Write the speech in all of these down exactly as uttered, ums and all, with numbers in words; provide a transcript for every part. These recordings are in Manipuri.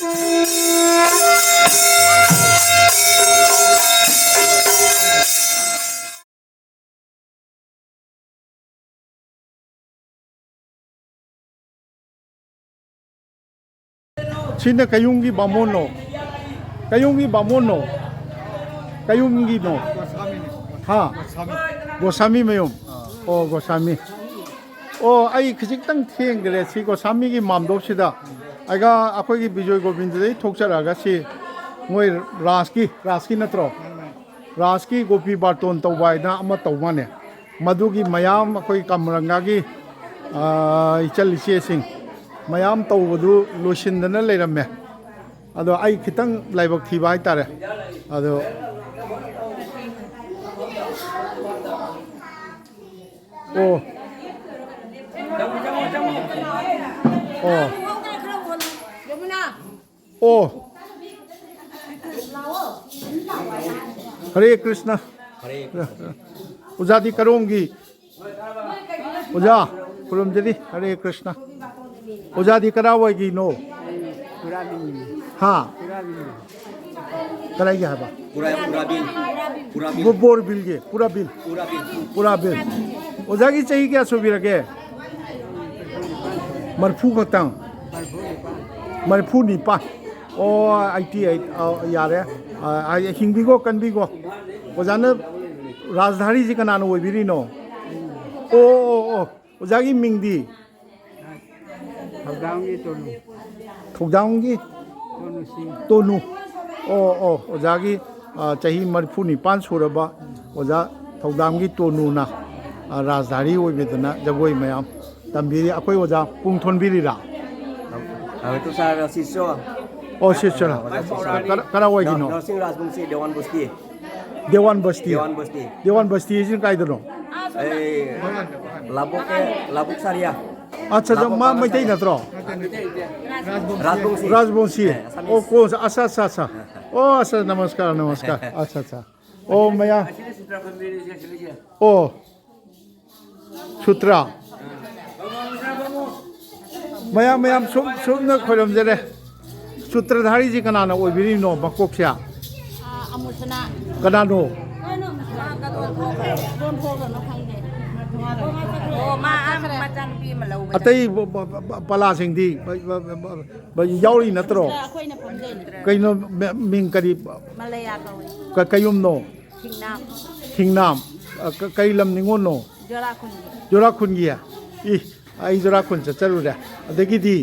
ꯁꯤꯅ ꯀꯌꯨꯝꯒꯤ ꯕꯥꯃꯣꯟꯅꯣ? ꯀꯌꯨꯝꯒꯤ ꯕꯥꯃꯣꯟꯅꯣ? ꯀꯌꯨꯝꯒꯤꯅꯣ? ꯍꯥ? ꯒꯣꯁꯥꯃꯤ ꯃꯌꯨꯝ? ꯑꯣ, ꯒꯣꯁꯥꯃꯤ꯫ ꯑꯣ, ꯑꯩ ꯈꯖꯤꯛꯇꯪ ꯊꯦꯡꯈ꯭ꯔꯦ ꯁꯤ ꯒꯣꯁꯥꯃꯤꯒꯤ ꯃꯥꯝꯗꯣꯞꯁꯤꯗ꯫ ꯑꯩꯒ ꯑꯩꯈꯣꯏꯒꯤ ꯕꯤꯖꯣꯏ ꯒꯣꯕꯤꯟꯗꯗꯒꯤ ꯊꯣꯛꯆꯔꯛꯑꯒ ꯁꯤ ꯃꯣꯏ ꯔꯥꯁꯀꯤ, ꯔꯥꯁꯀꯤ ꯅꯠꯇ꯭ꯔꯣ? ꯔꯥꯁꯀꯤ ꯒꯣꯄꯤ ꯕꯥꯔꯇꯣꯟ ꯇꯧꯕ ꯍꯥꯏꯅ ꯑꯃ ꯇꯧ ꯃꯥꯜꯂꯦ꯫ ꯃꯗꯨꯒꯤ ꯃꯌꯥꯝ ꯑꯩꯈꯣꯏ ꯀꯥꯃꯔꯪꯒꯥꯒꯤ, ꯑꯥ, ꯏꯆꯜ ꯏꯆꯦꯁꯤꯡ ꯃꯌꯥꯝ ꯇꯧꯕꯗꯨ ꯂꯣꯏꯁꯤꯟꯗꯅ ꯂꯩꯔꯝꯃꯦ꯫ ꯑꯗꯣ ꯑꯩ ꯈꯤꯇꯪ ꯂꯥꯏꯕꯛ ꯊꯤꯕ ꯍꯥꯏꯇꯥꯔꯦ꯫ ꯑꯗꯣ, ꯑꯣ꯫ ꯑꯣ꯫ ꯑꯣ꯫ ꯍꯔꯦ ꯀ꯭ꯔꯤꯁꯅ꯫ ꯍꯔꯦ ꯀ꯭ꯔꯤꯁꯅ꯫ ꯑꯣꯖꯥꯗꯤ ꯀꯔꯣꯝꯒꯤ? ꯑꯣꯖꯥ, ꯈꯨꯔꯨꯝꯖꯔꯤ꯫ ꯍꯔꯦ ꯀ꯭ꯔꯤꯁꯅ꯫ ꯑꯣꯖꯥꯗꯤ ꯀꯗꯥꯏꯋꯥꯏꯒꯤꯅꯣ? ꯄꯨꯔꯥꯕꯤꯅꯤ꯫ ꯍꯥ? ꯄꯨꯔꯥꯕꯤꯅꯤ꯫ ꯀꯗꯥꯏꯒꯤ ꯍꯥꯏꯕ? ꯄꯨꯔꯥ-, ꯄꯨꯔꯥꯕꯤꯟ꯫ ꯄꯨꯔꯥꯕꯤꯟ꯫ ꯕꯣ-, ꯕꯣꯔꯕꯤꯜꯒꯤ? ꯄꯨꯔꯥꯕꯤꯜ? ꯄꯨꯔꯥꯕꯤꯟ꯫ ꯄꯨꯔꯥꯕꯤꯜ꯫ ꯑꯣꯖꯥꯒꯤ ꯆꯍꯤ ꯀꯌꯥ ꯁꯨꯕꯤꯔꯒꯦ? ꯃꯔꯤꯐꯨ ꯈꯛꯇꯪ? ꯃꯔꯤꯐꯨ ꯅꯤꯄꯥꯟ꯫ ꯑꯣ, ꯑꯩꯠꯇꯤ ꯑꯩꯠ꯫ ꯑꯣ, ꯌꯥꯔꯦ꯫ ꯑ, ꯑ, ꯍꯤꯡꯕꯤꯒꯣ, ꯀꯟꯕꯤꯒꯣ꯫ ꯑꯣꯖꯥꯅ ꯔꯥꯖꯙꯥꯔꯤꯁꯤ ꯀꯅꯥꯅ ꯑꯣꯏꯕꯤꯔꯤꯅꯣ? ꯑꯣ, ꯑꯣ, ꯑꯣ꯫ ꯑꯣꯖꯥꯒꯤ ꯃꯤꯡꯗꯤ? ꯊꯧꯗꯥꯝꯒꯤ ꯇꯣꯅꯨ꯫ ꯊꯧꯗꯥꯝꯒꯤ? ꯇꯣꯅꯨ ꯁꯤꯡ꯫ ꯇꯣꯅꯨ꯫ ꯑꯣ, ꯑꯣ, ꯑꯣꯖꯥꯒꯤ, ꯑ, ꯆꯍꯤ ꯃꯔꯤꯐꯨ ꯅꯤꯄꯥꯟ ꯁꯨꯔꯕ ꯑꯣꯖꯥ ꯊꯧꯗꯥꯝꯒꯤ ꯇꯣꯅꯨꯅ, ꯑ, ꯔꯥꯖꯙꯥꯔꯤ ꯑꯣꯏꯕꯤꯗꯅ ꯖꯒꯣꯏ ꯃꯌꯥꯝ ꯇꯝꯕꯤꯔꯤ꯫ ꯑꯩꯈꯣꯏ ꯑꯣꯖꯥ ꯄꯨꯡ ꯊꯣꯟꯕꯤꯔꯤꯔꯥ? ꯍꯥꯏ ꯇꯨ ꯁꯥꯔ ꯁꯤꯁꯣ꯫ ꯑꯣ, ꯁꯤꯁꯣ꯫ ꯑꯣꯖꯥ ꯁꯤꯁꯣ꯫ ꯀꯔ-, ꯀꯔꯥꯏꯋꯥꯏꯒꯤꯅꯣ? ꯅꯔꯁꯤꯡ ꯔꯥꯖꯕꯪꯁꯤ ꯗꯦꯋꯥꯟ ꯕꯁꯇꯤ꯫ ꯗꯦꯋꯥꯟ ꯕꯁꯇꯤ꯫ ꯗꯦꯋꯥꯟ ꯕꯁꯇꯤ꯫ ꯗꯦꯋꯥꯟ ꯕꯁꯇꯤ ꯍꯥꯏꯁꯤꯅ ꯀꯥꯏꯗꯅꯣ? ꯑꯩ ꯂꯕꯨꯛ, ꯂꯕꯨꯛ ꯁꯥꯔꯤꯌꯥ꯫ ꯑꯠꯆꯥ, ꯑꯠꯆꯥ, ꯂꯕꯨꯛ ꯃꯥ ꯄꯥꯡꯒꯜ ꯃꯩꯇꯩ ꯁꯥꯔꯤꯌꯥ꯫ ꯅꯠꯇ꯭ꯔꯣ? ꯔꯥꯖꯕꯪꯁꯤ꯫ ꯔꯥꯖꯕꯪꯁꯤ꯫ ꯑꯦ, ꯑꯁꯥꯃꯤꯁ꯫ ꯑꯣ, ꯀꯣ-, ꯑꯠꯆꯥ, ꯑꯠꯆꯥ, ꯑꯠꯆꯥ꯫ ꯑꯣ, ꯑꯠꯆꯥ, ꯅꯃꯁꯀꯥꯔ, ꯅꯃꯁꯀꯥꯔ꯫ ꯑꯠꯆꯥ, ꯑꯠꯆꯥ꯫ ꯑꯣ, ꯃꯌꯥ-, ꯑꯣ꯫ ꯁꯨꯇ꯭ꯔ꯫ ꯃꯌꯥꯝ, ꯃꯌꯥꯝ ꯁꯨꯝ, ꯁꯨꯝꯅ ꯈꯣꯏꯔꯝꯖꯔꯦ꯫ ꯁꯨꯇ꯭ꯔꯙꯥꯔꯤꯁꯤ ꯀꯅꯥꯅ ꯑꯣꯏꯕꯤꯔꯤꯅꯣ ꯃꯀꯣꯛꯁꯦ? ꯑꯃꯨꯁꯅꯥ꯫ ꯀꯅꯥꯅꯣ? ꯃꯥ ꯀꯗꯣꯟ ꯊꯣꯛꯈ꯭ꯔꯦ꯫ ꯀꯗꯣꯟ ꯊꯣꯛꯈ꯭ꯔꯅꯣ ꯈꯪꯗꯦ꯫ ꯑꯣ, ꯃꯥ ꯑꯥ ꯃꯆꯥꯅꯨꯄꯤ ꯑꯃ ꯂꯧꯕ ꯑꯇꯩ ꯆꯠꯈꯤ꯫ ꯕ- ꯕ- ꯕ- ꯕ- ꯄꯂꯥꯁꯤꯡꯗꯤ ꯕ- ꯕ- ꯕ- ꯕ- ꯌꯥꯎꯔꯤ ꯅꯠꯇ꯭ꯔꯣ? ꯑꯩꯈꯣꯏꯅ ꯐꯝꯖꯩꯅꯦ꯫ ꯀꯩꯅꯣ ꯃ- ꯃꯤꯡ ꯀꯔꯤ? ꯃꯂꯌꯥ ꯀꯧꯏ꯫ ꯀ- ꯀꯌꯨꯝꯅꯣ? ꯊꯤꯡꯅꯥꯝ꯫ ꯊꯤꯡꯅꯥꯝ꯫ ꯑ, ꯀ- ꯀꯩ ꯂꯝ ꯅꯤꯉꯣꯜꯅꯣ? ꯖꯣꯔꯥꯈꯨꯟꯒꯤ꯫ ꯖꯣꯔꯥꯈꯨꯟꯒꯤ? ꯏ, ꯑꯩ ꯖꯣꯔꯥꯈꯨꯟ ꯆꯠꯆꯔꯨꯔꯦ꯫ ꯑꯗꯒꯤꯗꯤ?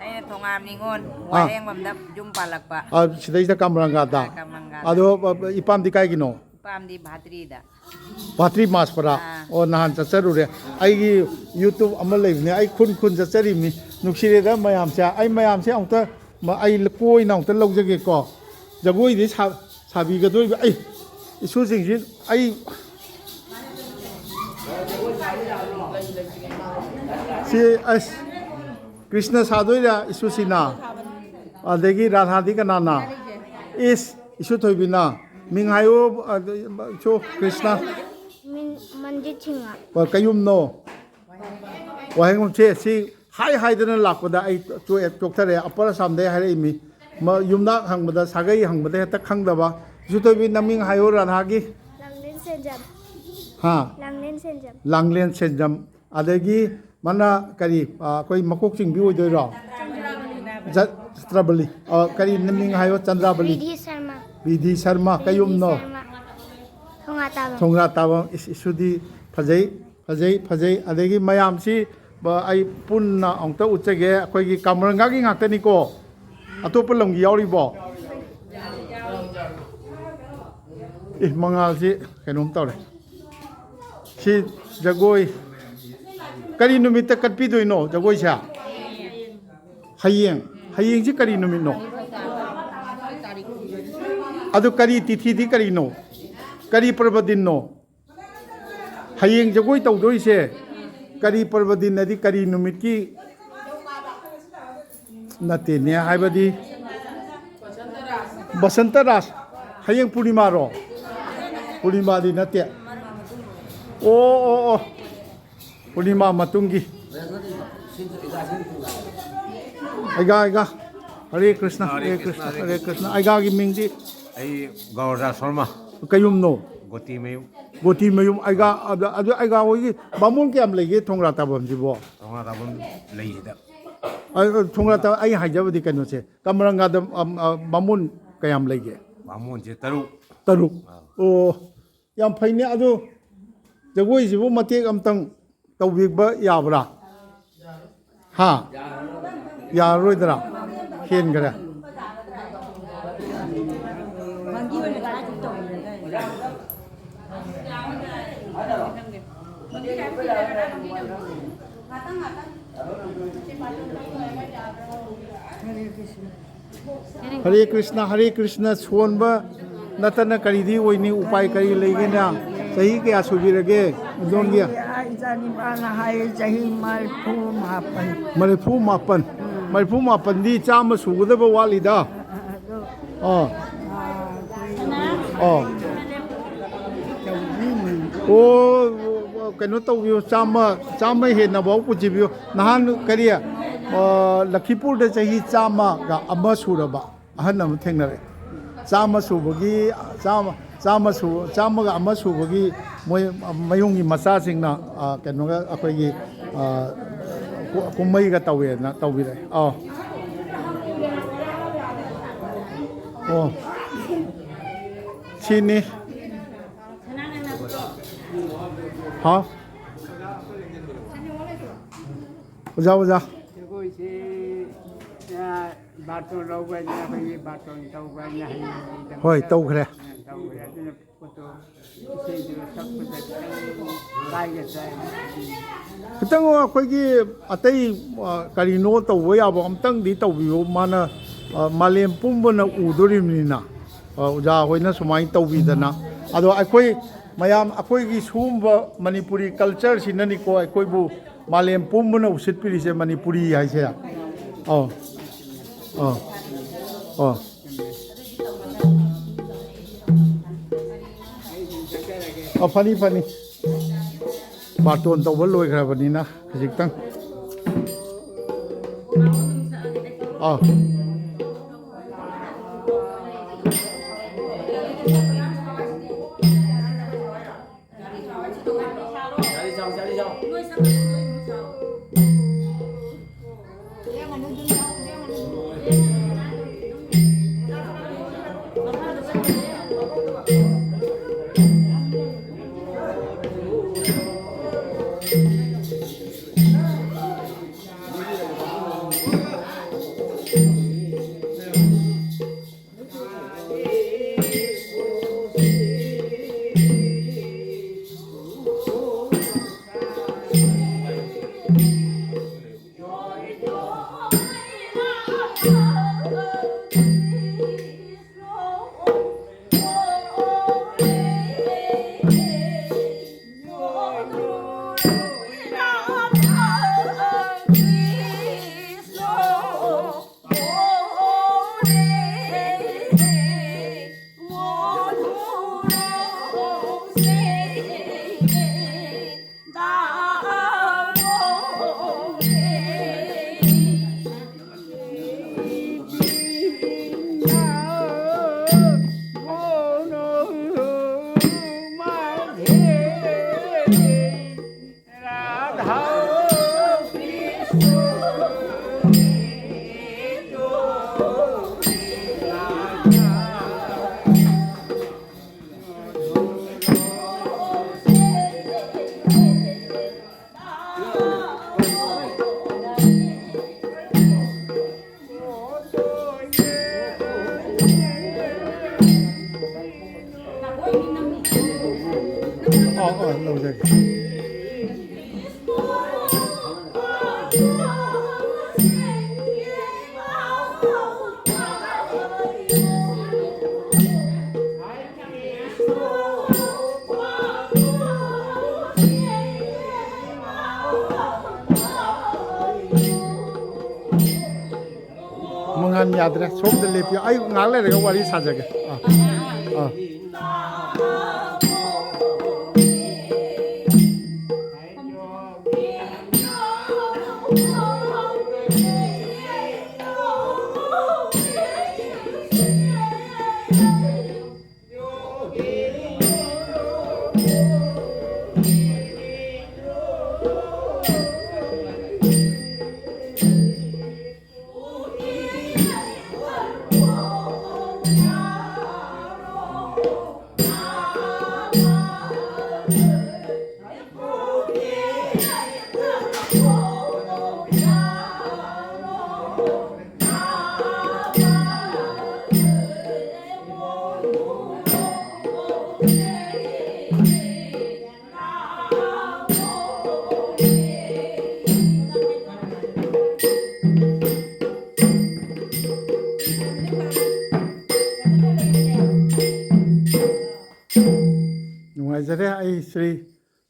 ꯑꯩꯅ ꯊꯣꯉꯥꯝ ꯅꯤꯉꯣꯜ꯫ ꯑꯥ꯫ ꯋꯥꯍꯦꯡꯕꯝꯗ ꯌꯨꯝ ꯄꯥꯜꯂꯛꯄ꯫ ꯑ, ꯁꯤꯗꯩꯗ ꯀꯥꯃꯔꯪꯒꯥꯗ? ꯑꯥ, ꯀꯥꯃꯔꯪꯒꯥꯗ꯫ ꯑꯗꯣ ꯑ, ꯏꯄꯥꯝꯗꯤ ꯀꯥꯏꯒꯤꯅꯣ? ꯏꯄꯥꯝꯗꯤ ꯚꯥꯇ꯭ꯔꯤꯗ꯫ ꯚꯥꯇ꯭ꯔꯤ ꯃꯥꯁꯄꯔꯥ? ꯑꯥ꯫ ꯑꯣ, ꯅꯍꯥꯟ ꯆꯠꯆꯔꯨꯔꯦ꯫ ꯑꯩꯒꯤ YouTube ꯑꯃ ꯂꯩꯕꯅꯦ, ꯑꯩ ꯈꯨꯟ ꯈꯨꯟ ꯆꯠꯆꯔꯤꯕꯅꯤ꯫ ꯅꯨꯡꯁꯤꯔꯦꯗ ꯃꯌꯥꯝꯁꯦ꯫ ꯑꯩ ꯃꯌꯥꯝꯁꯦ ꯑꯃꯨꯛꯇ, ꯃ- ꯑꯩ ꯀꯣꯏꯅ ꯑꯃꯨꯛꯇ ꯂꯧꯖꯒꯦꯀꯣ꯫ ꯖꯒꯣꯏꯗꯤ ꯁꯥ- ꯁꯥꯕꯤꯒꯗꯣꯔꯤꯕ꯫ ꯑꯩ ꯏꯁꯨꯁꯤꯡꯁꯤ ꯑꯩ ꯁꯤ ꯑꯁ ꯀ꯭ꯔꯤꯁꯅ ꯁꯥꯗꯣꯏꯔꯥ ꯏꯁꯨꯁꯤꯅ? ꯑꯗꯒꯤ ꯔꯥꯙꯥꯗꯤ ꯀꯅꯥꯅ? ꯏꯁ, ꯏꯁꯨ ꯊꯣꯏꯕꯤꯅ꯫ ꯃꯤꯡ ꯍꯥꯏꯌꯨ꯫ ꯑ, ꯏꯁꯨ ꯀ꯭ꯔꯤꯁꯅ꯫ ꯃꯤꯡ ꯃꯟꯖꯤꯠ ꯁꯤꯡꯍ꯫ ꯑ, ꯀꯌꯨꯝꯅꯣ? ꯋꯥꯍꯦꯡꯕꯝꯁꯦ ꯁꯤ ꯍꯥꯏ ꯍꯥꯏꯗꯅ ꯂꯥꯛꯄꯗ ꯑꯩ ꯆꯣꯛꯑꯦ, ꯆꯣꯛꯊꯔꯦ꯫ ꯑꯄꯔ ꯑꯁꯥꯝꯗꯩ ꯍꯥꯏꯔꯛꯏꯃꯤ꯫ ꯃ-, ꯌꯨꯝꯅꯥꯛ ꯍꯪꯕꯗ, ꯁꯥꯒꯩ ꯍꯪꯕꯗ ꯍꯦꯛꯇ ꯈꯪꯗꯕ꯫ ꯏꯁꯨ ꯊꯣꯏꯕꯤ, ꯅꯃꯤꯡ ꯍꯥꯏꯌꯨ ꯔꯥꯙꯥꯒꯤ꯫ ꯂꯥꯡꯂꯦꯟ ꯁꯦꯟꯖꯝ꯫ ꯍꯥ? ꯂꯥꯡꯂꯦꯟ ꯁꯦꯟꯖꯝ꯫ ꯂꯥꯡꯂꯦꯟ ꯁꯦꯟꯖꯝ꯫ ꯑꯗꯒꯤ ꯃꯥꯅ ꯀꯔꯤ, ꯑ, ꯑꯩꯈꯣꯏ ꯃꯀꯣꯛ ꯆꯤꯡꯕꯤ ꯑꯣꯏꯗꯣꯏꯔꯣ? ꯖ-, ꯆꯇ꯭ꯔꯕꯂꯤ꯫ ꯑ, ꯀꯔꯤ ꯃꯤꯡ ꯍꯥꯏꯌꯣ? ꯆꯟꯗ꯭ꯔꯥꯕꯂꯤ꯫ ꯔꯤꯙꯤ ꯁꯔꯃ꯫ ꯔꯤꯙꯤ ꯁꯔꯃ꯫ ꯀꯌꯨꯝꯅꯣ? ꯁꯔꯃ꯫ ꯊꯣꯡꯉꯥ ꯇꯥꯕ꯫ ꯊꯣꯡꯒ꯭ꯔꯥ ꯇꯥꯕꯝ꯫ ꯏꯁ, ꯏꯁꯨꯗꯤ ꯐꯖꯩ, ꯐꯖꯩ, ꯐꯖꯩ꯫ ꯑꯗꯒꯤ ꯃꯌꯥꯝꯁꯤ, ꯕ-, ꯑꯩ ꯄꯨꯟꯅ ꯑꯃꯨꯛꯇ ꯎꯠꯆꯒꯦ꯫ ꯑꯩꯈꯣꯏꯒꯤ ꯀꯥꯃꯔꯪꯒꯥꯒꯤ ꯉꯥꯛꯇꯅꯤꯀꯣ? ꯑꯇꯣꯞꯄ ꯂꯝꯒꯤ ꯌꯥꯎꯔꯤꯕꯣ? ꯑꯦ, ꯃꯉꯥꯜꯁꯤ ꯀꯩꯅꯣꯝ ꯇꯧꯔꯦ꯫ ꯁꯤ ꯖꯒꯣꯏ ꯀꯔꯤ ꯅꯨꯃꯤꯠꯇ ꯀꯠꯄꯤꯗꯣꯏꯅꯣ ꯖꯒꯣꯏꯁꯦ? ꯍꯌꯦꯡ꯫ ꯍꯌꯦꯡꯁꯤ ꯀꯔꯤ ꯅꯨꯃꯤꯠꯅꯣ? ꯑꯗꯨ ꯀꯔꯤ ꯇꯤꯊꯤꯗꯤ ꯀꯔꯤꯅꯣ? ꯀꯔꯤ ꯄ꯭ꯔꯕ ꯗꯤꯟꯅꯣ? ꯍꯌꯦꯡ ꯖꯒꯣꯏ ꯇꯧꯗꯣꯏꯁꯦ ꯀꯔꯤ ꯄ꯭ꯔꯕ ꯗꯤꯟ ꯑꯗꯤ ꯀꯔꯤ ꯅꯨꯃꯤꯠꯀꯤ? ꯅꯠꯇꯦꯅꯦ, ꯍꯥꯏꯕꯗꯤ ꯕꯁꯟꯇ ꯔꯥꯁ꯫ ꯍꯌꯦꯡ ꯄꯨꯔꯅꯤꯃꯥꯔꯣ? ꯄꯨꯔꯅꯤꯃꯥꯗꯤ ꯅꯠꯇꯦ꯫ ꯑꯣ, ꯑꯣ, ꯑꯣ꯫ ꯄꯨꯔꯅꯤꯃꯥ ꯃꯇꯨꯡꯒꯤ꯫ ꯑꯩꯒ, ꯑꯩꯒ꯫ ꯍꯔꯦ ꯀ꯭ꯔꯤꯁꯅ, ꯍꯔꯦ ꯀ꯭ꯔꯤꯁꯅ, ꯍꯔꯦ ꯀ꯭ꯔꯤꯁꯅ꯫ ꯑꯩꯒꯥꯒꯤ ꯃꯤꯡꯗꯤ? ꯑꯩ ꯒꯧꯔꯗꯥꯁ ꯁꯔꯃ꯫ ꯀꯌꯨꯝꯅꯣ? ꯒꯣꯇꯤꯃꯌꯨꯝ꯫ ꯒꯣꯇꯤꯃꯌꯨꯝ꯫ ꯑꯩꯒꯥ, ꯑꯗ, ꯑꯗꯨ ꯑꯩꯒꯥ ꯍꯣꯏꯒꯤ ꯕꯥꯃꯣꯟ ꯀꯌꯥꯝ ꯂꯩꯒꯦ ꯊꯣꯡꯒ꯭ꯔꯥ ꯇꯥꯐꯝꯁꯤꯕꯣ? ꯊꯣꯡꯒ꯭ꯔꯥ ꯇꯥꯐꯝ ꯂꯩꯁꯤꯗ꯫ ꯑ, ꯑ, ꯊꯣꯡꯒ꯭ꯔꯥ ꯇꯥ-, ꯑꯩ ꯍꯥꯏꯖꯕꯗꯤ ꯀꯩꯅꯣꯁꯦ, ꯀꯃꯔꯪꯒꯥꯗ, ꯑꯝ, ꯑ, ꯕꯥꯃꯣꯟ ꯀꯌꯥꯝ ꯂꯩꯒꯦ? ꯕꯥꯃꯣꯟꯁꯦ ꯇꯔꯨꯛ꯫ ꯇꯔꯨꯛ꯫ ꯑꯥ꯫ ꯑꯣ, ꯌꯥꯝ ꯐꯩꯅꯦ꯫ ꯑꯗꯨ ꯖꯒꯣꯏꯁꯤꯕꯨ ꯃꯇꯦꯛ ꯑꯝꯇꯪ ꯇꯧꯕꯤꯕ ꯌꯥꯕ꯭ꯔꯥ? ꯍꯥ? ꯌꯥꯔꯔꯣꯏꯗ꯭ꯔꯥ? ꯍꯦꯟꯈ꯭ꯔꯦ꯫ ꯍꯔꯦ ꯀ꯭ꯔꯤꯁꯅ, ꯍꯔꯦ ꯀ꯭ꯔꯤꯁꯅ꯫ ꯁꯣꯟꯕ ꯅꯠꯇꯅ ꯀꯔꯤꯗꯤ ꯑꯣꯏꯅꯤ? ꯎꯄꯥꯏ ꯀꯔꯤ ꯂꯩꯒꯦꯅ? ꯆꯍꯤ ꯀꯌꯥ ꯁꯨꯕꯤꯔꯒꯦ ꯑꯗꯣꯝꯒꯤ? ꯑꯩ, ꯏꯆꯥ ꯅꯤꯄꯥꯅ ꯍꯥꯏ, ꯆꯍꯤ ꯃꯔꯤꯐꯨ ꯃꯥꯄꯟ꯫ ꯃꯔꯤꯐꯨ ꯃꯥꯄꯟ꯫ ꯎꯝ꯫ ꯃꯔꯤꯐꯨ ꯃꯥꯄꯟꯗꯤ ꯆꯥꯝꯃ ꯁꯨꯒꯗꯕ ꯋꯥꯠꯂꯤꯗ꯫ ꯑꯗꯣ, ꯑꯥ꯫ ꯑꯥ, ꯑꯥ꯫ ꯇꯧꯕꯤꯃꯤ꯫ ꯑꯣ, ꯀꯩꯅꯣ ꯇꯧꯕꯤꯌꯨ, ꯆꯥꯝꯃ, ꯆꯥꯝꯃ ꯍꯦꯟꯅ ꯐꯥꯎ ꯄꯨꯁꯤꯕꯤꯌꯨ꯫ ꯅꯍꯥꯟ ꯀꯔꯤ, ꯑ, ꯂꯈꯤꯄꯨꯔꯗ ꯆꯍꯤ ꯆꯥꯝꯃꯒ ꯑꯃ ꯁꯨꯔꯕ ꯑꯍꯟ ꯑꯃ ꯊꯦꯡꯅꯔꯛꯑꯦ꯫ ꯆꯥꯝꯃ ꯁꯨꯕꯒꯤ, ꯆꯥꯝꯃ, ꯆꯥꯝꯃ ꯁꯨ-, ꯆꯥꯝꯃꯒ ꯑꯃ ꯁꯨꯕꯒꯤ ꯃꯣꯏ ꯃꯌꯨꯝꯒꯤ ꯃꯆꯥꯁꯤꯡꯅ, ꯑ, ꯀꯩꯅꯣꯒ ꯑꯩꯈꯣꯏꯒꯤ, ꯑ, ꯀꯨ-, ꯀꯨꯝꯍꯩꯒ ꯇꯧꯋꯦꯅ ꯇꯧꯕꯤꯔꯛꯑꯦ꯫ ꯑꯧ꯫ ꯑꯣ꯫ ꯁꯤꯅꯤ꯫ ꯍꯥꯎ꯫ ꯑꯣꯖꯥ, ꯑꯣꯖꯥ꯫ ꯖꯒꯣꯏꯁꯤ, ꯑ, ꯕꯥꯔꯇꯣꯟ ꯂꯧꯕ ꯍꯥꯏꯅ, ꯑꯩꯈꯣꯏꯒꯤ ꯕꯥꯔꯇꯣꯟ ꯇꯧꯕ ꯍꯥꯏꯅ ꯍꯌꯦꯡꯒꯤꯗꯃꯛꯇ ꯍꯣꯏ, ꯇꯧꯈ꯭ꯔꯦ꯫ ꯇꯧꯈ꯭ꯔꯦ꯫ ꯑꯗꯨꯅ ꯄꯣꯠꯇꯣ ꯏꯁꯩꯗꯨ ꯁꯛꯄꯗ ꯈꯤꯇꯪ ꯀꯥꯏꯒꯗ꯭ꯔꯥ ꯍꯥꯏꯅ꯫ ꯈꯤꯇꯪ ꯑꯩꯈꯣꯏꯒꯤ ꯑꯇꯩ, ꯑ, ꯀꯔꯤꯅꯣ ꯇꯧꯕ ꯌꯥꯕ ꯑꯝꯇꯪꯗꯤ ꯇꯧꯕꯤꯌꯨ꯫ ꯃꯥꯅ, ꯑ, ꯃꯥꯂꯦꯝ ꯄꯨꯝꯕꯅ ꯎꯗꯣꯔꯤꯕꯅꯤꯅ꯫ ꯑ, ꯑꯣꯖꯥ ꯍꯣꯏꯅ ꯁꯨꯃꯥꯏꯅ ꯇꯧꯕꯤꯗꯅ꯫ ꯑꯗꯣ ꯑꯩꯈꯣꯏ ꯃꯌꯥꯝ, ꯑꯩꯈꯣꯏꯒꯤ ꯁꯤꯒꯨꯝꯕ ꯃꯅꯤꯄꯨꯔꯤ culture ꯁꯤꯅꯅꯤꯀꯣ ꯑꯩꯈꯣꯏꯕꯨ ꯃꯥꯂꯦꯝ ꯄꯨꯝꯕꯅ ꯎꯁꯤꯠꯄꯤꯔꯤꯁꯦ, ꯃꯅꯤꯄꯨꯔꯤ ꯍꯥꯏꯁꯦ꯫ ꯑꯧ꯫ ꯑꯧ꯫ ꯑꯧ꯫ ꯑ, ꯐꯅꯤ, ꯐꯅꯤ꯫ ꯕꯥꯔꯇꯣꯟ ꯇꯧꯕ ꯂꯣꯏꯈ꯭ꯔꯕꯅꯤꯅ ꯈꯖꯤꯛꯇꯪ꯫ ꯑꯥ꯫ ꯑꯥ, ꯑꯥ, ꯂꯧꯖꯒꯦ꯫ ꯃꯉꯥꯟ ꯌꯥꯗ꯭ꯔꯦ, ꯁꯣꯝꯗ ꯂꯦꯞꯄꯤꯌꯨ, ꯑꯩ ꯉꯥꯏꯍꯥꯛ ꯂꯩꯔꯒ ꯋꯥꯔꯤ ꯁꯥꯖꯒꯦ꯫ ꯑꯥ, ꯑꯥ꯫ ꯅꯨꯡꯉꯥꯏꯖꯔꯦ꯫ ꯑꯩ ꯁ꯭ꯔꯤ,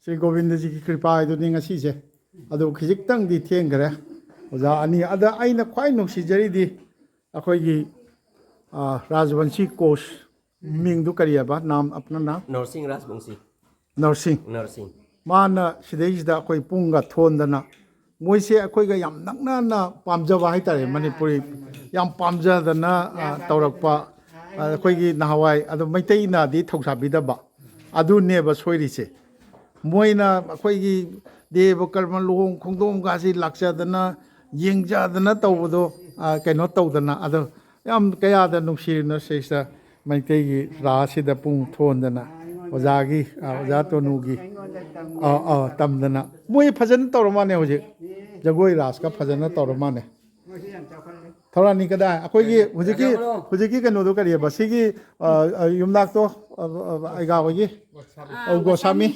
ꯁ꯭ꯔꯤ ꯒꯣꯕꯤꯟꯗꯖꯤꯒꯤ ꯀ꯭ꯔꯤꯄꯥ ꯍꯥꯏꯗꯨꯅꯤ ꯉꯁꯤꯁꯦ꯫ ꯑꯗꯨ ꯈꯤꯖꯤꯛꯇꯪꯗꯤ ꯊꯦꯡꯈ꯭ꯔꯦ꯫ ꯑꯣꯖꯥ ꯑꯅꯤ, ꯑꯗ ꯑꯩꯅ ꯈ꯭ꯋꯥꯏ ꯅꯨꯡꯁꯤꯖꯔꯤꯗꯤ ꯑꯩꯈꯣꯏꯒꯤ ꯑ, ꯔꯥꯖꯕꯟꯁꯤ ꯀꯣꯁ, ꯃꯤꯡꯗꯨ ꯀꯔꯤ ꯍꯥꯏꯕ? ꯅꯥꯝ ꯑꯞꯅ ꯅꯥꯝ? ꯅꯔꯁꯤꯡ ꯔꯥꯖꯕꯟꯁꯤ꯫ ꯅꯔꯁꯤꯡ꯫ ꯅꯔꯁꯤꯡ꯫ ꯃꯥꯅ ꯁꯤꯗꯩꯁꯤꯗ ꯑꯩꯈꯣꯏ ꯄꯨꯡꯒ ꯊꯣꯟꯗꯅ, ꯃꯣꯏꯁꯦ ꯑꯩꯈꯣꯏꯒ ꯌꯥꯝ ꯅꯛꯅꯅ ꯄꯥꯝꯖꯕ ꯍꯥꯏꯇꯥꯔꯦ, ꯃꯅꯤꯄꯨꯔꯤ ꯌꯥꯝ ꯄꯥꯝꯖꯗꯅ, ꯑ, ꯇꯧꯔꯛꯄ, ꯑ, ꯑꯩꯈꯣꯏꯒꯤ ꯅꯍꯥꯟꯋꯥꯏ ꯑꯗꯨ ꯃꯩꯇꯩꯅꯗꯤ ꯊꯧꯁꯥꯕꯤꯗꯕ ꯑꯗꯨꯅꯦꯕ ꯁꯣꯏꯔꯤꯁꯦ꯫ ꯃꯣꯏꯅ ꯑꯩꯈꯣꯏꯒꯤ ꯗꯦꯕ ꯀꯔꯃ ꯂꯨꯍꯣꯡ ꯈꯣꯡꯗꯣꯡꯕꯒꯁꯤ ꯂꯥꯛꯆꯗꯅ, ꯌꯦꯡꯖꯗꯅ ꯇꯧꯕꯗꯣ, ꯑ, ꯀꯩꯅꯣ ꯇꯧꯗꯅ, ꯑꯗꯣ ꯌꯥꯝ ꯀꯌꯥꯗ ꯅꯨꯡꯁꯤꯔꯤꯅꯣ ꯁꯤꯁꯇꯔ, ꯃꯩꯇꯩꯒꯤ ꯔꯥꯁꯁꯤꯗ ꯄꯨꯡ ꯊꯣꯟꯗꯅ, ꯑꯣꯖꯥꯒꯤ, ꯑ, ꯑꯣꯖꯥ ꯇꯣꯅꯨꯒꯤ, ꯑ, ꯑ, ꯇꯝꯗꯅ꯫ ꯃꯣꯏ ꯐꯖꯅ ꯇꯧꯔ ꯃꯥꯜꯂꯦ ꯍꯧꯖꯤꯛ, ꯖꯒꯣꯏ ꯔꯥꯁꯀ ꯐꯖꯅ ꯇꯧꯔ ꯃꯥꯜꯂꯦ꯫ ꯊꯧꯔꯥꯅꯤ ꯀꯗꯥꯏ? ꯑꯩꯈꯣꯏꯒꯤ ꯍꯧꯖꯤꯛꯀꯤ, ꯍꯧꯖꯤꯛꯀꯤ ꯀꯩꯅꯣꯗꯣ ꯀꯔꯤꯑꯕ? ꯁꯤꯒꯤ, ꯑ, ꯑ, ꯌꯨꯝꯅꯥꯛꯇꯣ, ꯑ, ꯑ, ꯑꯩꯒꯥ ꯍꯣꯏꯒꯤ? ꯑ, ꯑ, ꯒꯣꯁꯥꯃꯤ꯫ ꯒꯣꯁꯥꯃꯤ꯫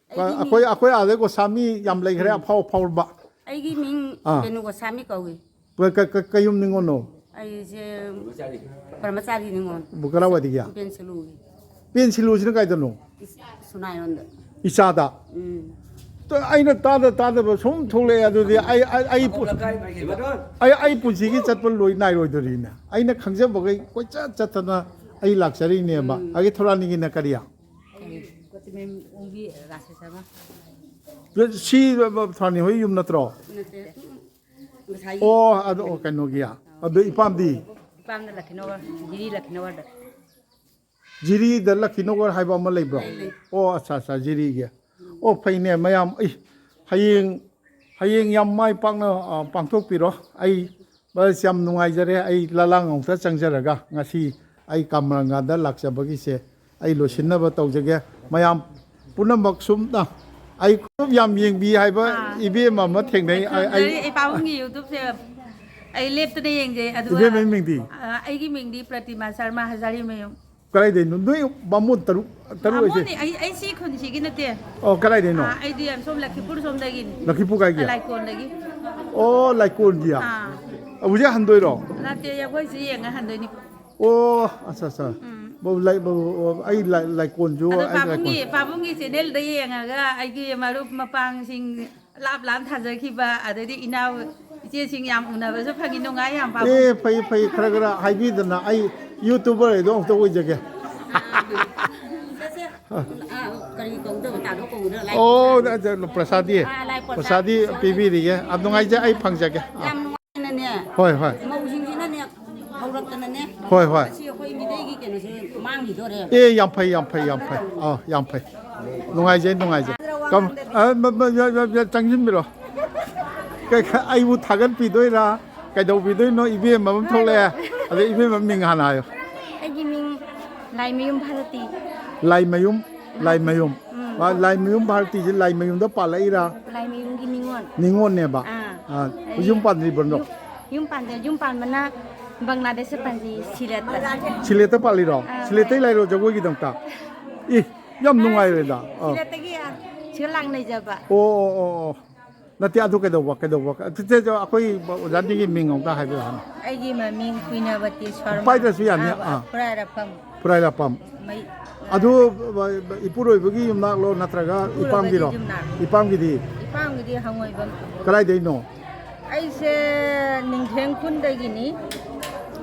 ꯑꯩꯒꯤ ꯑꯩꯈꯣꯏ, ꯃꯤꯡ ꯑꯩꯈꯣꯏ ꯑꯥꯗ ꯒꯣꯁꯥꯃꯤ ꯌꯥꯝ ꯂꯩꯈ꯭ꯔꯦ, ꯑꯐꯥꯎ ꯑꯐꯥꯎꯕ꯫ ꯑꯩꯒꯤ ꯃꯤꯡ ꯑꯥ꯫ ꯕꯦꯅꯨ ꯒꯣꯁꯥꯃꯤ ꯀꯧꯏ꯫ ꯀ-, ꯀ-, ꯀ-, ꯀꯩ ꯌꯨꯝ ꯅꯤꯉꯣꯜꯅꯣ? ꯑꯩꯁꯦ ꯕ꯭ꯔꯍ꯭ꯃꯆꯥꯔꯤ ꯅꯤꯉꯣꯜ꯫ ꯕꯨ-, ꯀꯔꯥꯏꯋꯥꯏꯗꯒꯤ? ꯄꯦꯟꯁꯤꯂꯨꯒꯤ꯫ ꯄꯦꯟꯁꯤꯂꯨꯁꯤꯅ ꯀꯥꯏꯗꯅꯣ? ꯏꯁ-, ꯁꯨꯅꯥꯏꯔꯣꯝꯗ꯫ ꯏꯆꯥꯗ? ꯎꯝ꯫ ꯇ-, ꯑꯩꯅ ꯇꯥꯗ ꯇꯥꯗꯕ ꯁꯨꯝ ꯊꯣꯛꯂꯛꯑꯦ꯫ ꯑꯗꯨꯗꯤ ꯑꯩ, ꯑꯩ, ꯑꯩ ꯄꯨ-, ꯑꯩ, ꯑꯩ ꯄꯨꯟꯁꯤꯒꯤ ꯆꯠꯄ ꯂꯣꯏ ꯅꯥꯏꯔꯣꯏꯗꯣꯔꯤꯅꯦ꯫ ꯑꯩꯅ ꯈꯪꯖꯕꯈꯩ ꯀꯣꯏꯆꯠ ꯆꯠꯇꯅ ꯑꯩ ꯂꯥꯛꯆꯔꯤꯅꯦꯕ꯫ ꯎꯝ꯫ ꯑꯩꯒꯤ ꯊꯧꯔꯥꯅꯤꯒꯤꯅ ꯀꯔꯤ? ꯀꯣꯆꯤꯃꯦꯝ ꯑꯣꯡꯕꯤ ꯔꯥꯁ ꯁꯔꯃ꯫ ꯁꯤ ꯊꯧꯔꯥꯅꯤ ꯍꯣꯏ ꯌꯨꯝ ꯅꯠꯇ꯭ꯔꯣ? ꯅꯠꯇꯦ꯫ ꯉꯁꯥꯏꯒꯤ ꯑꯣ, ꯑꯗꯣ, ꯑꯣ, ꯀꯩꯅꯣꯒꯤ꯫ ꯑꯗꯣ ꯏꯄꯥꯝꯗꯤ? ꯏꯄꯥꯝꯅ ꯂꯛꯈꯤꯅꯧꯔ, ꯖꯤꯔꯤ ꯂꯛꯈꯤꯅꯧꯔꯗ꯫ ꯖꯤꯔꯤꯗ ꯂꯛꯈꯤꯅꯧꯔ ꯍꯥꯏꯕ ꯑꯃ ꯂꯩꯕ꯭ꯔꯣ? ꯂꯩ, ꯂꯩ꯫ ꯑꯣ, ꯑꯠꯆꯥ, ꯑꯠꯆꯥ, ꯖꯤꯔꯤꯒꯤ꯫ ꯑꯣ, ꯐꯩꯅꯦ, ꯃꯌꯥꯝ꯫ ꯑꯩ, ꯍꯌꯦꯡ, ꯍꯌꯦꯡ ꯌꯥꯝ ꯃꯥꯏ ꯄꯥꯛꯅ, ꯑ, ꯄꯥꯡꯊꯣꯛꯄꯤꯔꯣ꯫ ꯑꯩ, ꯕꯁ, ꯌꯥꯝ ꯅꯨꯡꯉꯥꯏꯖꯔꯦ꯫ ꯑꯩ ꯂꯂꯥꯡ ꯑꯃꯨꯛꯇ ꯆꯪꯖꯔꯒ ꯉꯁꯤ ꯑꯩ ꯀꯥꯃꯔꯪꯒꯥꯗ ꯂꯥꯛꯆꯕꯒꯤꯁꯦ ꯑꯩ ꯂꯣꯏꯁꯤꯟꯅꯕ ꯇꯧꯖꯒꯦ꯫ ꯃꯌꯥꯝ ꯄꯨꯝꯅꯃꯛ ꯁꯨꯝꯅ ꯑꯩ ꯈꯨꯔꯨꯞ ꯌꯥꯝ ꯌꯦꯡꯕꯤ ꯍꯥꯏꯕ ꯑꯥ꯫ ꯏꯕꯦꯝ ꯑꯃ ꯊꯦꯡꯅꯩ꯫ ꯑꯩ, ꯑꯩ, ꯑꯩ, ꯑꯩ ꯄꯥꯕꯨꯡꯒꯤ YouTube-ꯁꯦ ꯑꯩ ꯂꯦꯞꯇꯅ ꯌꯦꯡꯖꯩ꯫ ꯑꯗꯨꯒ, ꯏꯕꯦꯝꯃꯒꯤ ꯃꯤꯡꯗꯤ? ꯑ, ꯑꯩꯒꯤ ꯃꯤꯡꯗꯤ ꯄ꯭ꯔꯇꯤꯃꯥ ꯁꯔꯃ, ꯍꯖꯥꯔꯤꯃꯌꯨꯝ꯫ ꯀꯗꯥꯏꯗꯩꯅꯣ? ꯅꯣꯏ ꯕꯥꯃꯣꯟ ꯇꯔꯨꯛ, ꯇꯔꯨꯛ ꯍꯥꯏꯁꯦ? ꯕꯥꯃꯣꯟꯅꯤ, ꯑꯩ, ꯑꯩ ꯁꯤ ꯈꯨꯟꯁꯤꯒꯤ ꯅꯠꯇꯦ꯫ ꯑꯣ, ꯀꯗꯥꯏꯗꯩꯅꯣ? ꯑ, ꯑꯩꯗꯤ ꯑꯁꯣꯝ ꯂꯛꯈꯤꯄꯨꯔ ꯁꯣꯝꯗꯒꯤꯅꯤ꯫ ꯂꯛꯈꯤꯄꯨꯔ ꯀꯥꯏꯒꯤ? ꯂꯥꯏꯀꯣꯟꯗꯒꯤ꯫ ꯑꯣ, ꯂꯥꯏꯀꯣꯟꯒꯤ? ꯑꯥ꯫ ꯍꯧꯖꯤꯛ ꯍꯟꯗꯣꯏꯔꯣ? ꯅꯠꯇꯦ, ꯑꯩꯈꯣꯏ ꯁꯤ ꯌꯦꯡꯉ ꯍꯟꯗꯣꯏꯅꯤ꯫ ꯑꯣ, ꯑꯠꯆꯥ, ꯑꯠꯆꯥ꯫ ꯎꯝ꯫ ꯕ-, ꯂꯥꯏ-, ꯕ-, ꯕ-, ꯑꯩ ꯂꯥꯏ-, ꯂꯥꯏꯀꯣꯟꯁꯨ, ꯑꯗꯣ ꯑꯩ ꯄꯥꯕꯨꯡꯒꯤ, ꯂꯥꯏꯀꯣꯟ꯫ ꯄꯥꯕꯨꯡꯒꯤ channel-ꯗ ꯌꯦꯡꯉꯒ ꯑꯩꯒꯤ ꯃꯔꯨꯞ ꯃꯄꯥꯡꯁꯤꯡ ꯂꯥꯞ ꯂꯥꯞ ꯊꯥꯖꯈꯤꯕ, ꯑꯗꯩꯗꯤ ꯏꯅꯥꯎ, ꯏꯆꯦꯁꯤꯡ ꯌꯥꯝ ꯎꯅꯕꯁꯨ ꯐꯪꯉꯤ, ꯅꯨꯡꯉꯥꯏ ꯌꯥꯝ, ꯄꯥꯕꯨꯡ꯫ ꯑꯦ, ꯐꯩ, ꯐꯩ, ꯈꯔ ꯈꯔ ꯍꯥꯏꯕꯤꯗꯅ ꯑꯩ YouTuber ꯍꯥꯏꯗꯣ ꯑꯃꯨꯛꯇ ꯑꯣꯏꯖꯒꯦ꯫ ꯁꯦ, ꯁꯦ꯫ ꯑ, ꯀꯔꯤ ꯀꯧꯗꯧꯕ? ꯇꯥꯗꯣ ꯀꯧꯗꯧꯕ? ꯂꯥꯏ ꯑꯣ, ꯄ꯭ꯔꯁꯥꯗ꯫ ꯅꯠꯇꯦ, ꯄ꯭ꯔꯁꯥꯗꯤ, ꯑꯥ, ꯂꯥꯏ ꯄ꯭ꯔꯁꯥꯗ꯫ ꯄ꯭ꯔꯁꯥꯗꯤ ꯄꯤꯕꯤꯔꯤꯒꯦ꯫ ꯌꯥꯝ ꯅꯨꯡꯉꯥꯏꯖꯩ, ꯑꯩ ꯐꯪꯖꯒꯦ꯫ ꯑꯥ꯫ ꯌꯥꯝ ꯅꯨꯡꯉꯥꯏꯅꯅꯦ꯫ ꯍꯣꯏ, ꯍꯣꯏ꯫ ꯃꯧꯁꯤꯡꯁꯤꯅꯅꯦ, ꯍꯧꯔꯛꯇꯅꯅꯦ꯫ ꯍꯣꯏ, ꯍꯣꯏ꯫ ꯉꯁꯤ ꯑꯩꯈꯣꯏ ꯃꯤꯇꯩꯒꯤ ꯀꯩꯅꯣꯁꯦ ꯃꯥꯡꯈꯤꯗꯣꯔꯦꯕ꯫ ꯑꯦ, ꯌꯥꯝ ꯐꯩ, ꯌꯥꯝ ꯐꯩ, ꯌꯥꯝ ꯐꯩ꯫ ꯑꯥ, ꯌꯥꯝ ꯐꯩ꯫ ꯅꯨꯡꯉꯥꯏꯖꯩ, ꯅꯨꯡꯉꯥꯏꯖꯩ꯫ ꯀꯝ-, ꯑ, ꯃ-, ꯃ-, ꯃ-, ꯃ-, ꯆꯪꯁꯤꯟꯕꯤꯔꯣ꯫ ꯀꯩ-, ꯈ-, ꯑꯩꯕꯨ ꯊꯥꯒꯠꯄꯤꯗꯣꯏꯔꯥ? ꯀꯩꯗꯧꯕꯤꯗꯣꯏꯅꯣ? ꯏꯕꯦꯝꯃ ꯑꯃ ꯊꯣꯛꯂꯛꯑꯦ꯫ ꯑꯗꯩ ꯏꯕꯦꯝꯃ ꯃꯤꯡ ꯍꯥꯟꯅ ꯍꯥꯏꯌꯣ꯫ ꯑꯩꯒꯤ ꯃꯤꯡ ꯂꯥꯏꯃꯌꯨꯝ ꯚꯥꯔꯇꯤ꯫ ꯂꯥꯏꯃꯌꯨꯝ, ꯂꯥꯏꯃꯌꯨꯝ꯫ ꯎꯝ꯫ ꯑ, ꯂꯥꯏꯃꯌꯨꯝ ꯚꯥꯔꯇꯤꯁꯦ ꯂꯥꯏꯃꯌꯨꯝꯗ ꯄꯥꯜꯂꯛꯏꯔꯥ? ꯂꯥꯏꯃꯌꯨꯝꯒꯤ ꯅꯤꯉꯣꯜ꯫ ꯅꯤꯉꯣꯜꯅꯦꯕ? ꯑꯥ꯫ ꯑ, ꯑꯩ ꯌꯨꯝ ꯄꯥꯟꯗ꯭ꯔꯤꯕ꯭ꯔꯣ? ꯌꯨꯝ, ꯌꯨꯝ ꯄꯥꯟꯗꯦ꯫ ꯌꯨꯝ ꯄꯥꯟꯕꯅ ꯕꯪꯒ꯭ꯂꯥꯗꯦꯁꯇ ꯄꯥꯟꯖꯩ, ꯁꯤꯂꯦꯠꯇ꯫ ꯁꯤꯂꯦꯠꯇ ꯄꯥꯜꯂꯤꯔꯣ? ꯑꯥ, ꯁꯤꯂꯦꯠꯇꯩ ꯍꯣꯏ꯫ ꯂꯥꯛꯏꯔꯣ ꯖꯒꯣꯏꯒꯤꯗꯃꯛꯇ? ꯏ, ꯌꯥꯝ ꯑꯥ, ꯅꯨꯡꯉꯥꯏꯔꯦꯗ꯫ ꯑꯥ꯫ ꯁꯤꯂꯦꯠꯇꯒꯤ, ꯑꯥ, ꯁꯤꯗ ꯂꯥꯛꯅ ꯂꯩꯖꯕ꯫ ꯑꯣ, ꯑꯣ, ꯑꯣ, ꯑꯣ꯫ ꯅꯠꯇꯦ, ꯑꯗꯨ ꯀꯩꯗꯧꯕ, ꯀꯩꯗꯧꯕ? ꯆꯦ, ꯆꯦ, ꯑꯩꯈꯣꯏ ꯑꯣꯖꯥꯁꯤꯡꯒꯤ ꯃꯤꯡ ꯑꯃꯨꯛꯇ ꯍꯥꯏꯕꯤꯔꯛꯑꯣꯅꯦ꯫ ꯑꯩꯒꯤ ꯃꯃꯤꯡ ꯀꯨꯏꯅꯕꯇꯤ ꯁꯔꯃ꯫ ꯄꯥꯏꯗ꯭ꯔꯁꯨ ꯌꯥꯅꯤ, ꯑꯥ, ꯑꯥ꯫ ꯈꯨꯔꯥꯏꯔꯥꯛꯄꯝ꯫ ꯈꯨꯔꯥꯏꯔꯥꯛꯄꯝ꯫ ꯃꯩ-, ꯑꯗꯨ, ꯏꯄꯨꯔꯣꯏꯕꯒꯤ ꯌꯨꯝꯅꯥꯛꯂꯣ ꯅꯠꯇ꯭ꯔꯒ ꯏꯄꯨꯔꯣꯏꯕꯒꯤ ꯏꯄꯥꯝꯒꯤꯔꯣ? ꯌꯨꯝꯅꯥꯛ꯫ ꯏꯄꯥꯝꯒꯤꯗꯤ? ꯏꯄꯥꯝꯒꯤꯗꯤ ꯍꯪꯉꯣꯏꯕꯝ꯫ ꯀꯗꯥꯏꯗꯩꯅꯣ? ꯑꯩꯁꯦ ꯅꯤꯡꯊꯦꯡ ꯈꯨꯟꯗꯒꯤꯅꯤ,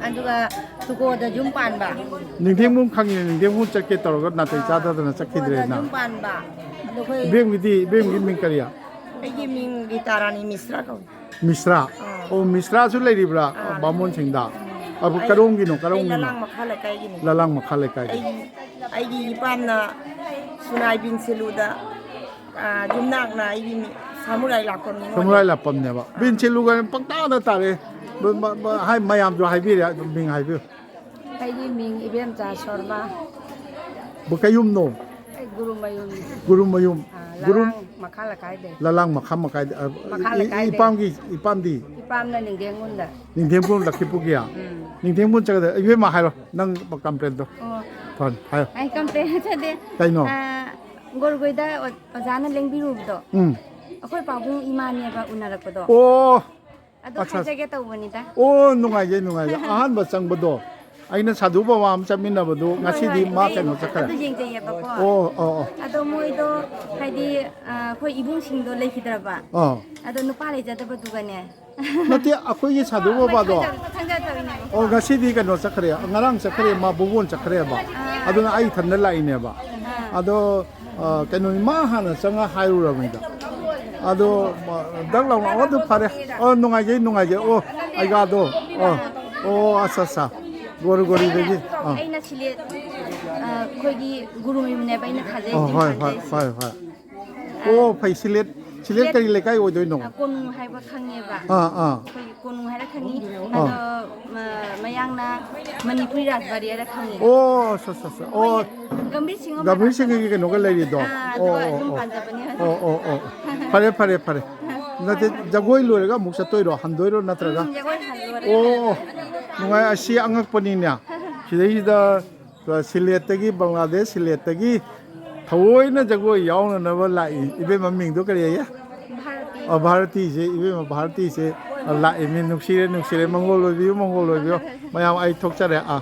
ꯑꯗꯨꯒ ꯇꯨꯀꯣꯗ ꯌꯨꯝ ꯄꯥꯟꯕ꯫ ꯅꯤꯡꯊꯦꯡꯕꯝ ꯈꯪꯉꯤꯅꯦ, ꯅꯤꯡꯊꯦꯡꯕꯝ ꯆꯠꯀꯦ ꯇꯧꯔꯒ ꯅꯥꯇꯩ ꯑꯥ, ꯆꯥꯗꯗꯅ ꯇꯨꯀꯣꯗ ꯆꯠꯈꯤꯗ꯭ꯔꯦꯅ꯫ ꯌꯨꯝ ꯄꯥꯟꯕ꯫ ꯑꯗꯣ ꯑꯩꯈꯣꯏ ꯏꯕꯦꯝꯒꯤꯗꯤ, ꯏꯕꯦꯝꯒꯤ ꯃꯤꯡ ꯀꯔꯤ? ꯑꯩꯒꯤ ꯃꯤꯡ ꯔꯤꯇꯥꯔꯥꯅꯤ ꯃꯤꯁ꯭ꯔꯥ ꯀꯧꯏ꯫ ꯃꯤꯁ꯭ꯔꯥ? ꯑꯥ꯫ ꯑꯣ, ꯃꯤꯁ꯭ꯔꯥꯁꯨ ꯂꯩꯔꯤꯕ꯭ꯔꯥ? ꯑꯥ꯫ ꯕꯥꯃꯣꯟꯁꯤꯡꯗ? ꯑꯗꯨ ꯑꯩ, ꯀꯔꯣꯝꯒꯤꯅꯣ, ꯑꯩ ꯀꯔꯣꯝꯒꯤꯅꯣ? ꯂꯂꯥꯡ ꯃꯈꯥ ꯂꯩꯀꯥꯏꯒꯤꯅꯤ꯫ ꯂꯂꯥꯡ ꯃꯈꯥ ꯂꯩꯀꯥꯏꯒꯤ꯫ ꯑꯩ, ꯑꯩꯒꯤ ꯏꯄꯥꯝꯅ ꯁꯨꯅꯥꯏ ꯕꯤꯟꯁꯤꯂꯨꯗ, ꯑꯥ, ꯌꯨꯝꯅꯥꯛꯅ ꯑꯩꯒꯤ ꯃꯤ-, ꯁꯥꯃꯨꯔꯥꯏ ꯂꯥꯛꯄꯝ ꯅꯤꯉꯣꯜꯅꯤ꯫ ꯁꯥꯃꯨꯔꯥꯏ ꯂꯥꯛꯄꯝꯅꯦꯕ꯫ ꯕꯤꯟꯁꯤꯂꯨꯒ ꯄꯪꯇꯥꯗ ꯇꯥꯔꯦ꯫ ꯃ-, ꯃ-, ꯃ-, ꯍꯥꯏ, ꯃꯌꯥꯝꯁꯨ ꯍꯥꯏꯕꯤꯔꯦ, ꯑꯗꯨꯝ ꯃꯤꯡ ꯍꯥꯏꯕꯤꯌꯨ꯫ ꯑꯩꯒꯤ ꯃꯤꯡ ꯏꯕꯦꯝꯆꯥ ꯁꯣꯔꯃ꯫ ꯕ-, ꯀꯩꯌꯨꯝꯅꯣ? ꯑꯩ ꯒꯨꯔꯨꯃꯌꯨꯝ꯫ ꯒꯨꯔꯨꯃꯌꯨꯝ꯫ ꯑꯥ, ꯒꯨꯔꯨ-, ꯂꯂꯥꯡ ꯃꯈꯥ ꯂꯩꯀꯥꯏꯗꯩ꯫ ꯂꯂꯥꯡ ꯃꯈꯥ ꯃꯈꯥꯏꯗ-, ꯑ, ꯃꯈꯥ ꯏ-, ꯏ-, ꯂꯩꯀꯥꯏꯗꯩ꯫ ꯏꯄꯥꯝꯒꯤ, ꯏꯄꯥꯝꯗꯤ? ꯏꯄꯥꯝꯅ ꯅꯤꯡꯊꯦꯡ ꯈꯨꯟꯗ꯫ ꯅꯤꯡꯊꯦꯡ ꯈꯨꯟ ꯂꯛꯈꯤꯄꯨꯔꯒꯤ? ꯎꯝ꯫ ꯅꯤꯡꯊꯦꯡ ꯈꯨꯟ ꯆꯠꯀꯗ-, ꯏꯕꯦꯝꯃ ꯍꯥꯏꯔꯣ, ꯅꯪ ꯀꯝꯄ꯭ꯂꯦꯟꯗꯣ꯫ ꯑꯣ꯫ ꯐꯔꯦ, ꯍꯥꯏꯌꯣ꯫ ꯑꯩ ꯀꯝꯄ꯭ꯂꯦꯟ ꯅꯠꯆꯗꯦ꯫ ꯀꯩꯅꯣ? ꯑꯥ, ꯒꯣꯔꯒꯣꯏꯗ ꯑꯣ-, ꯑꯣꯖꯥꯅ ꯂꯦꯡꯕꯤꯔꯨꯕꯗꯣ꯫ ꯎꯝ꯫ ꯑꯩꯈꯣꯏ ꯄꯥꯕꯨꯡ ꯏꯃꯥꯅꯦꯕ ꯎꯅꯔꯛꯄꯗꯣ꯫ ꯑꯣ꯫ ꯑꯗꯨ ꯑꯠꯆꯥ, ꯑꯠꯆꯥ꯫ ꯍꯥꯏꯖꯒꯦ ꯇꯧꯕꯅꯤꯗ꯫ ꯑꯣ, ꯅꯨꯡꯉꯥꯏꯖꯩ, ꯅꯨꯡꯉꯥꯏꯖꯩ꯫ ꯑꯍꯥꯟꯕ ꯆꯪꯕꯗꯣ ꯑꯩꯅ ꯁꯥꯗꯨ ꯕꯕꯥ ꯑꯃ ꯆꯠꯃꯤꯟꯅꯕꯗꯨ ꯍꯣꯏ, ꯉꯁꯤꯗꯤ ꯍꯣꯏ, ꯃꯥ ꯑꯩ ꯀꯩꯅꯣ ꯆꯠꯈ꯭ꯔꯦ꯫ ꯑꯗꯨ ꯌꯦꯡꯖꯩꯌꯦꯕꯀꯣ꯫ ꯑꯣ, ꯑꯣ, ꯑꯣ꯫ ꯑꯗꯣ ꯃꯣꯏꯗꯣ ꯍꯥꯏꯗꯤ, ꯑ, ꯑꯩꯈꯣꯏ ꯏꯕꯨꯡꯁꯤꯡꯗꯣ ꯂꯩꯈꯤꯗ꯭ꯔꯕ꯫ ꯑꯥ꯫ ꯑꯗꯣ ꯅꯨꯄꯥ ꯂꯩꯖꯗꯕꯗꯨꯒꯅꯦ, ꯅꯠꯇꯦ, ꯑꯩꯈꯣꯏꯒꯤ ꯁꯥꯗꯨ ꯕꯕꯥꯗꯣ꯫ ꯑꯣ, ꯉꯁꯤꯗꯤ ꯀꯩꯅꯣ ꯆꯠꯈ꯭ꯔꯦ, ꯉꯔꯥꯡ ꯆꯠꯈ꯭ꯔꯦ, ꯃꯥ ꯕꯨꯕꯣꯟ ꯆꯠꯈ꯭ꯔꯦꯕ꯫ ꯑꯗꯨꯅ ꯑꯩ ꯏꯊꯟꯗ ꯂꯥꯛꯏꯅꯦꯕ꯫ ꯑꯗꯣ ꯑ, ꯀꯩꯅꯣꯅꯤ, ꯃꯥ ꯍꯥꯟꯅ ꯆꯪꯉ ꯍꯥꯏꯔꯨꯔꯕꯅꯤꯗ꯫ ꯑꯗꯣ ꯗꯛ ꯂꯥꯎꯅ, ꯑꯣ, ꯑꯗꯨ ꯐꯔꯦ꯫ ꯑꯣ, ꯅꯨꯡꯉꯥꯏꯖꯩ, ꯅꯨꯡꯉꯥꯏꯖꯩ꯫ ꯑꯣ, ꯑꯩꯒꯥꯗꯣ꯫ ꯑꯣ, ꯑꯣ, ꯑꯠꯆꯥ, ꯑꯠꯆꯥ꯫ ꯒꯣꯔꯤ ꯒꯣꯔꯤꯗꯒꯤ꯫ ꯑꯥ꯫ ꯑꯩꯅ ꯁꯤꯂꯦꯠ, ꯑ, ꯑꯩꯈꯣꯏꯒꯤ ꯒꯨꯔꯨ ꯃꯌꯨꯝꯅꯦꯕ ꯑꯩꯅ ꯊꯥꯖꯩ, ꯑꯣ, ꯍꯣꯏ, ꯍꯣꯏ, ꯍꯣꯏ, ꯍꯣꯏ꯫ ꯑꯣ, ꯐꯩ꯫ ꯁꯤꯂꯦꯠ, ꯁꯤꯂꯦꯠ ꯀꯔꯤ ꯂꯩꯀꯥꯏ ꯑꯣꯏꯗꯣꯏꯅꯣ? ꯑ, ꯀꯣꯅꯨꯡ ꯍꯥꯏꯕ ꯈꯪꯉꯦꯕ꯫ ꯑꯥ, ꯑꯥ꯫ ꯑꯩꯈꯣꯏꯒꯤ ꯀꯣꯅꯨꯡ ꯍꯥꯏꯔ ꯈꯪꯉꯤ꯫ ꯑꯥ꯫ ꯑꯗꯣ, ꯃ-, ꯃꯌꯥꯡꯅ ꯃꯅꯤꯄꯨꯔꯤ ꯔꯥꯖꯕꯥꯔꯤ ꯍꯥꯏꯔ ꯈꯪꯉꯦ꯫ ꯑꯣ, ꯑꯠꯆꯥ, ꯑꯠꯆꯥ, ꯑꯠꯆꯥ꯫ ꯑꯣ꯫ ꯒꯝꯚꯤꯔ ꯁꯤꯡꯍ ꯒꯝꯚꯤꯔ ꯁꯤꯡꯍꯒꯤ ꯀꯩꯅꯣꯒ ꯂꯩꯔꯤꯗꯣ? ꯑꯥ, ꯑꯣ, ꯑꯗꯨꯒ ꯑꯣ, ꯑꯗꯨꯝ ꯑꯣ꯫ ꯄꯥꯖꯕꯅꯦ ꯍꯧꯖꯤꯛ꯫ ꯑꯣ, ꯑꯣ, ꯑꯣ, ꯑꯣ꯫ ꯐꯔꯦ, ꯐꯔꯦ, ꯐꯔꯦ꯫ ꯅꯠꯇꯦ, ꯖꯒꯣꯏ ꯂꯣꯏꯔꯒ ꯑꯃꯨꯛ ꯆꯠꯇꯣꯏꯔꯣ? ꯍꯟꯗꯣꯏꯔꯣ ꯅꯠꯇ꯭ꯔꯒ? ꯎꯝ, ꯖꯒꯣꯏ ꯍꯜꯂꯨꯔꯦ꯫ ꯑꯣ, ꯑꯣ꯫ ꯅꯨꯡꯉꯥꯏ, ꯑꯁꯤ ꯑꯉꯛꯄꯅꯤꯅꯦ꯫ ꯁꯤꯗꯩꯁꯤꯗ ꯁꯤꯂꯦꯠꯇꯒꯤ, ꯕꯪꯒ꯭ꯂꯥꯗꯦꯁ ꯁꯤꯂꯦꯠꯇꯒꯤ ꯊꯑꯣꯏꯅ ꯖꯒꯣꯏ ꯌꯥꯎꯅꯅꯕ ꯂꯥꯛꯏ꯫ ꯏꯕꯦꯝꯃ ꯃꯤꯡꯗꯣ ꯀꯔꯤ ꯍꯥꯏꯌꯦ? ꯚꯥꯔꯇꯤ꯫ ꯑ, ꯚꯥꯔꯇꯤꯁꯦ, ꯏꯕꯦꯝꯃ ꯚꯥꯔꯇꯤꯁꯦ, ꯑ, ꯂꯥꯛꯏ꯫ ꯃꯤ ꯅꯨꯡꯁꯤꯔꯦ, ꯅꯨꯡꯁꯤꯔꯦ꯫ ꯃꯪꯒꯣꯜ ꯑꯣꯏꯕꯤꯌꯨ, ꯃꯪꯒꯣꯜ ꯑꯣꯏꯕꯤꯌꯨ꯫ ꯃꯌꯥꯝ ꯑꯩ ꯊꯣꯛꯆꯔꯦ꯫ ꯑꯥ꯫